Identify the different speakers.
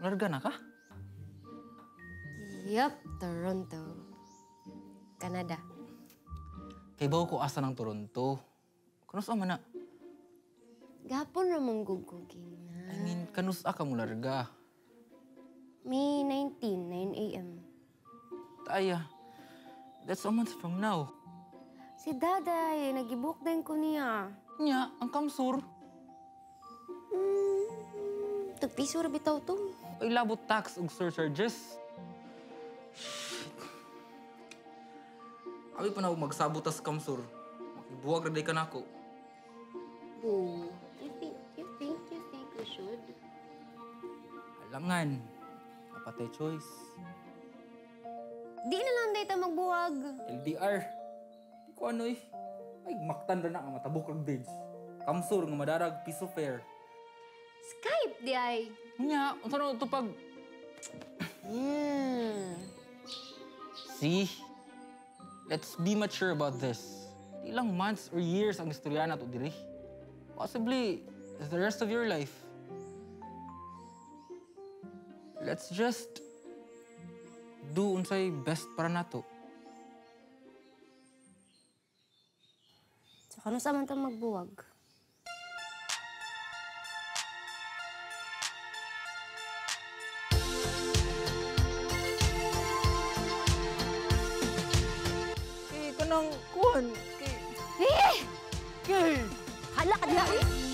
Speaker 1: Larga na ka?
Speaker 2: Yup, Toronto. Canada.
Speaker 1: Kay bawo ko asa ng Toronto. Kanus-a man na?
Speaker 2: Gapon ra mong guguging na.
Speaker 1: I mean, kanus-a ka mo larga?
Speaker 2: May 19, 9 a.m.
Speaker 1: Taya, that's a month from now.
Speaker 2: Si Daday, nag-book din ko niya.
Speaker 1: Nya, ang kamsur.
Speaker 2: Tagpiso ra bitaw to.
Speaker 1: Ay, labot tax ug surcharges. Shit. Abi pa na magsabot tas kamsur. Makibuwag ra day ka nako.
Speaker 2: Boo. You think we should?
Speaker 1: Alangan. Napatay choice.
Speaker 2: Di na lang day ta magbuwag.
Speaker 1: LDR. Di ko ano eh. Ay, maktan ra na nga matabok og bridge. Kamsur nga madarag piso fare.
Speaker 2: Skype di ay.
Speaker 1: Nya, unsa na to pag See? Let's be mature about this. Di lang months or years ang istorya na to diri. Possibly the rest of your life. Let's just do unsay best para nato.
Speaker 2: So, kano sa man ta magbuwag?
Speaker 1: Kay kanang kuan kay
Speaker 2: Eh!
Speaker 1: Kay
Speaker 2: Hala ka diha, uy!